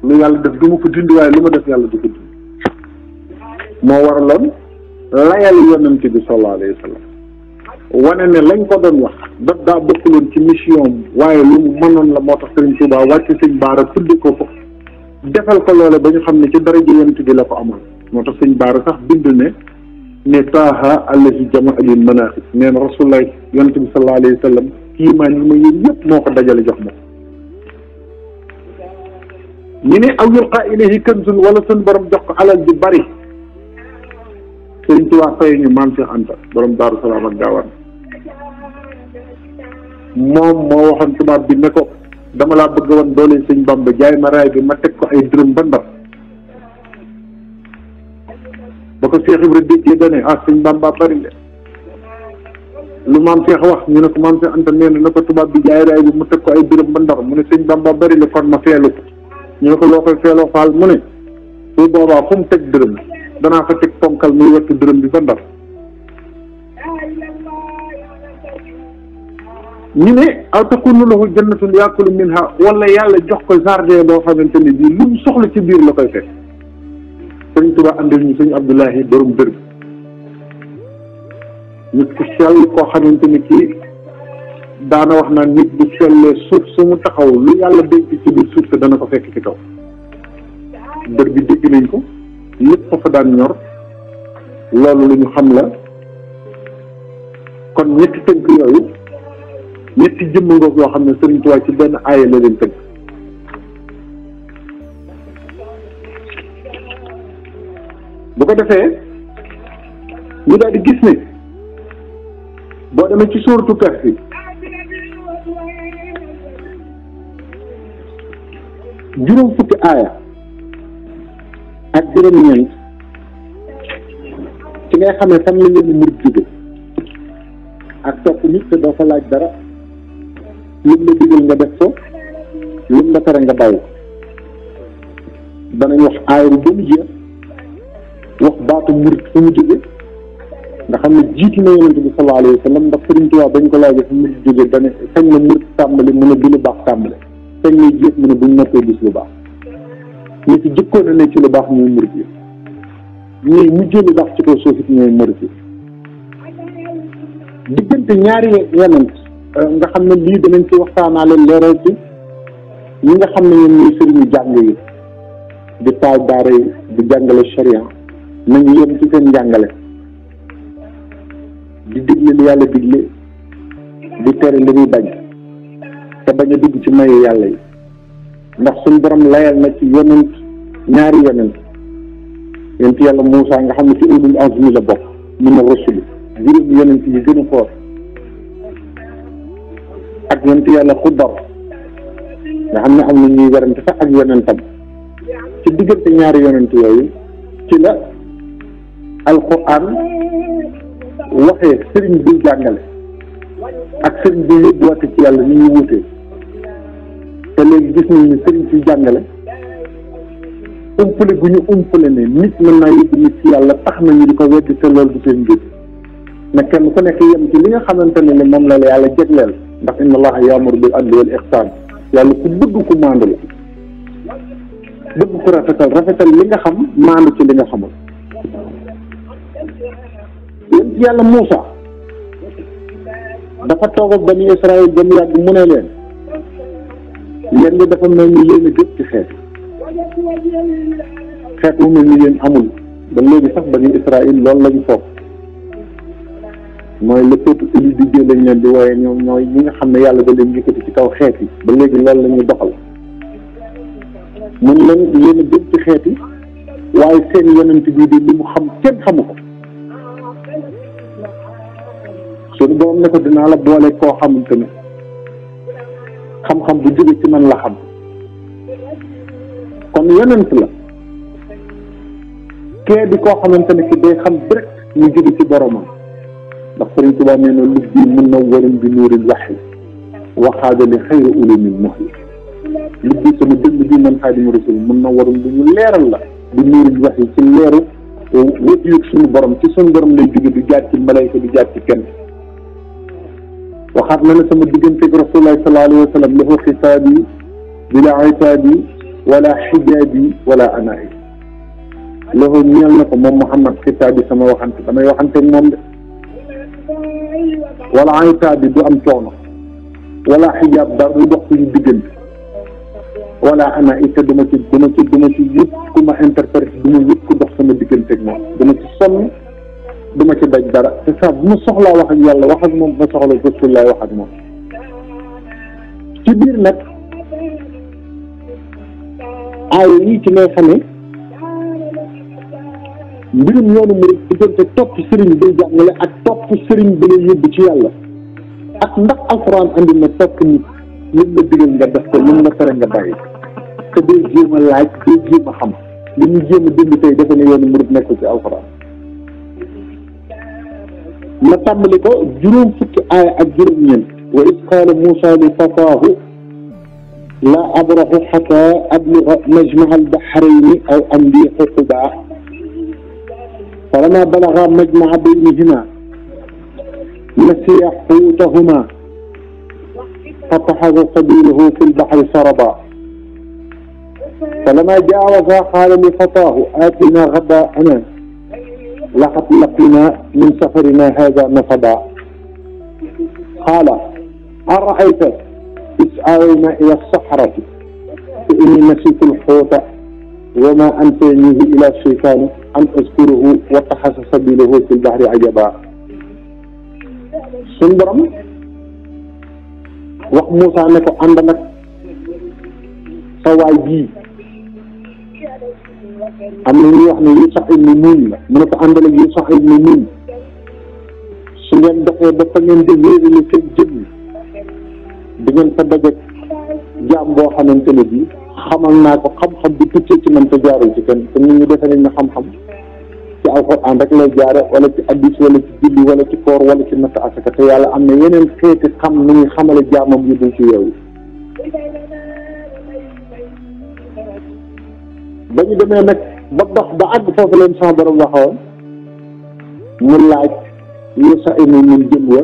lu yàlla def du ma ko dindi waaye lu ma def yàlla du ko dindi moo waraloon layal yonent bi sallallahu alayhi wa sallam wane ne lañ ko doon wax daf daa bokkuloon ci mission waaye lu mu mënoon la moo tax Sëriñ Tuubaa wàcc Sëñ Baara tuddi ko ko defal ko loole ba ñu xam ne ci daraja yonent bi la ko amoon moo tax Sëñ Baara sax bind ne taaha allazi jamaa lil manaqib nee na rasulullah yonent bi sallallahu alayhi wa sallam kiimaan yi ma yéen yëpp moo ko dajale jox ma ñu ne aw yulqaa ilayhi kanzun wala suñ borom jox ko alal ju bari Sëriñ Tuubaa fay ñu maam Cheikh Anta borom Daaru Salaam ak Gaawaan moom moo waxoon tubaab bi ne ko dama laa bëgg woon doole Sëñ Bamba jaay ma raay bi ma teg ko ay dërëm ba Ndar ba ko Cheikh Ibra déggee dane Sëñ Bamba bari le lu maam Cheikh wax ñu ne ko maam Cheikh Anta nee na ko tubaab bi jaay raay bi mu teg ko ay dërëm ba Ndar mu ne Sëñ Bamba bari le kon ma feelu ko ñu ne ko loo koy feeloo faal mu ne su boobaa fu mu teg dërëm danaa fa teg ponkal muy wettu dërëm bi ba Ndar ñu ne aw takunu lahu jannatun yaakulu minha wala yàlla jox ko jardin boo xamante ne bii lu mu soxla ci biir la koy fekk Sëriñ Tuubaa andil ñu Sëriñ Abdoulahi borom dër bi nit ku sell koo xamante ni kii daana wax naan nit bu sellee suuf su mu taxaw lu yàlla denc ci biir suuf si dana ko fekk ci kaw dër bi dégg nañ ko lépp fa daan ñor loolu lu ñu xam la kon ñetti tënk yooyu ñetti jëmm ngoog yoo xam ne Sëriñ Tuubaa ci benn aaya la leen tënk bu ko defee ñu daal di gis ne boo demee ci suuratu Kahf bi juróom fukki aaya ak juróom-ñeent ci ngay xamee fan la leen murid jóge ak topp nit te doo ko laaj dara lim la digal nga def ko lim la tere nga bàyyi danañ wax aaya bi ba mu jeex wax baatu murid fu mu jóge nga xam ne jiitu na yonent bi sallallahu alayhi wa sallam ndax Sëriñ Tuubaa bañ ko laajee fu murid jóge dane sañ na murid tàmbali mu ne bi lu baax tàmbale sañ na jeex mu ne buñ noppee gis lu baax ñi ci jëkkoon a ne ci lu baax ñooy murid yi ñuy mujjee lu baax ci kaw suuf it ñooy murid yi diggante ñaari yonent nga xam ne lii danañ ci waxtaanaale leeral ci ñi nga xam ne ñoom ñooy sëriñu jàng yi di taal daara yi di jàngale sharia nañu yem ci seen njàngale di digle li yàlla digle di tere li muy bañ te bañ a dugg ci mayu yàlla yi ndax suñ borom layal na ci yonent ñaari yonent yàlla Muusaa nga xam ne ci ulul azmi la bokk mina rusuli juróomi yonent yi gën a foor ak yonent yàlla Xudar nga xam ne am na ñuy werante sax ak yonentam ci diggante ñaari yonent yooyu ci la alquran waxee sëriñ buy jàngale ak sëriñ buy yóbbuwaate ci yàlla ni ñuy wutee te léegi gis nañ ni sëriñ si jàngale umpale gu ñu umpale ne nit mën naa yóbbu nit ci yàlla tax nañu di ko weddi te loolu du seen mbir na kenn ku nekk yem ci li nga xamante ne ni moom la la yàlla jégleel ndax inna allaha yaamuru bil adli wal ihsan yàlla ku bëgg ku maandu la bëgg ku rafetal li nga xam maandu ci li nga xamul yéen ci yàlla Muusa dafa toog ak bani Israël ba mu yàgg mu ne leen yéen di dafa mel ni yéen a gëp ci xeet mu mel ni yéen amul ba léegi sax bani Israël loolu lañu foog mooy le peuple élu di Dieu lañ leen di wooye ñoom ñooy ñi nga xam ne yàlla da leen yëkkati ci kaw xeet yi ba léegi loolu la ñuy doxal mun leen yéen a gëp ci xeet yi waaye seen yonent bii di li mu xam kenn xamu ko suñu borom ne ko dinaa la boole koo xamante ne xam-xam bu jóge ci man la xam kon yonent la kee di koo xamante ne ki day xam direct ñu jóge ci boromam ndax Sëriñ Tuubaa nee na lubbi mun na warum bi nuuril waxyi waxaadali xayra ulumil muhyi lubbi sama dënd bi man Xaadimu Rasuul mun na warum bi ñu leeral la bi nuuril waxyi ci leeru wét yëg suñu borom ci suñu borom lay jóge di jaar ci malayka di jaar ci kenn waxaat na ne sama digganteeg Rasulullah sallallahu alayhi wa sallam lahu xisaabi bila itaabi wala xijaabi wala anaayi loxo ñeel na ko moom Muhammad xitaabi sama waxante damay waxante ak moom de wala aytaabi du am coono wala xijaab dara du dox suñu diggante wala anaayi te duma ci yëpp ku ma interprété duma yëpp ku dox sama diggante ak moom duma ci sonn duma ci daj dara te saa bu ma soxlaa wax ak yàlla wax ak moom bu ma soxla Rasulullah wax ak moom ci biir nag aaya yi ci ngay xamee mbirum yoonu murid diggante topp sëriñ bi jàngale ak topp sëriñ bi lay yóbbu ci yàlla ak ndax alxuraan andi na topp nit lim la digal nga def ko lim la tere nga bàyyi te day jéem a laaj day jéem a xam li ñu jéem a dund tey defe ne yoonu murid nekkul ci alxuraan ma tàmbali ko juróom fukki aaya ak juróom-ñeent wa iz qaala Muusaa li fataahu laa abrahu hattaa abluga majma'a al-bahrayni aw amdiya huquban falammaa balagaa majma'a baynihimaa nasiya huutahumaa fattaxaza sabiilahu fil bahri saraban falammaa jaawazaa qaala li fataahu aatinaa ghadaa'anaa laqad laqiinaa min safarinaa haazaa nasaban qaala ara'ayta إذ آوينا إلى الصحراء فإني نسيت الحوت وما أنسانيه إلى الشيطان أن أذكره واتخذ سبيله في البحر عجبا suñu borom wax Moussa ne ko ànd nag sa waay bii am na ñuy wax ne Yuusa ibnu Nuun la mu ne ko àndal ak Yuusa ibnu Nuun su ngeen doxee ba fa ngeen di wéerale seen jëmm di ngeen fa dajeeg jaam boo xamante ne bii xamal naa ko xam-xam bi tukkee ci man te jaarul ci kenn te nit ñi defe nañ ne xam-xam ci alxuraan rek lay jaare wala ci hadiis wala ci julli wala ci koor wala ci natt asaka te yàlla am na yeneen xeeti xam nu muy xamale jaamam yu dul ci yooyu. ba ñu demee nag ba dox ba àgg foofu leen sama borom waxoon mu laaj Yuusa ibnu Nuun jëm wa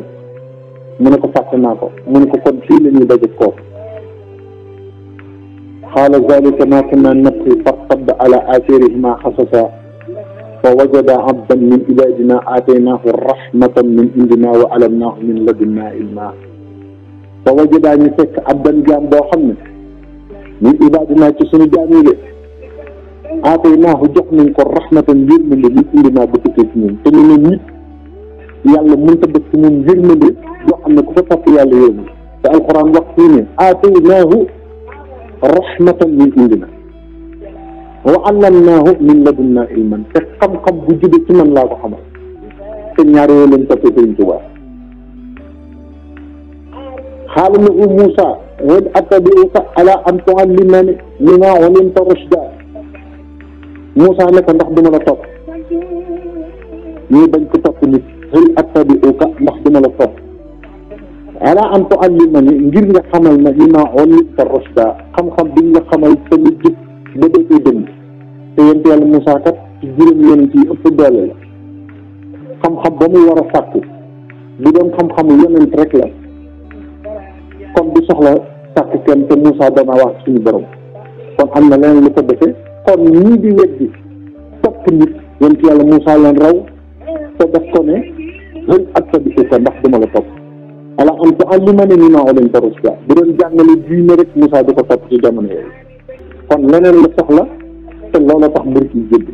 mu ne ko fàtte naa ko mu ne ko kon fii la ñuy daje kooku qaala zaalika maa kunnaa nabghi fartadda alaa aasaarihimaa qasasan fa wajadaa abdan min ibaadinaa aataynaahu rahmatan min indinaa wa allamnaahu min ladunnaa ilmaa fa wajadaa ñu fekk abdan jaam boo xam ne min ibaadinaa ci suñu jaam yi de aataynaahu jox nañ ko rahmatan yërmande min indinaa bu tukkee ci ñun te ñu ne nit yàlla mënta def ci moom yërmande yoo xam ne ku fa topp yàlla yërmande te alxuraan wax fii ne aataynaahu rahmatan min indina wa allamnaahu min ladunnaa ilman te xam-xam bu jóge ci man laa ko xamal te ñaar yooyu lañ toppee Sëriñ Tuubaa qaala lahu Muusaa hal attabi'uka alaa an tu'allimanii mimmaa 'ullimta rushdaa Muusaa ne ko ndax duma la topp ñii bañ ko topp nit hal attabi'uka ndax duma la topp alaa an tu'allimanii ngir nga xamal ma mimmaa 'ullimta rushdaa xam-xam bi nga xamal te lu jub ba dootoo dëng te yonent Yàlla Muusaa kat ci juróom yonent yi ëpp doole la xam-xam ba muy war a sàkku bu doon xam-xamu yonent rek la kon du soxla sàkk kenn te Muusaa dana wax suñu borom kon am na leneen lu ko defee kon ñii di weddi topp nit yonent Yàlla Muusaa leen raw te def ko ne hal attabi'uka ndax duma la topp alaa an tu'allimanii mimmaa 'ullimta rushdaa bu doon jàngale diine rek Muusaa du ko topp ci jamono yooyu kon leneen la soxla te loolu tax murit yi jébbi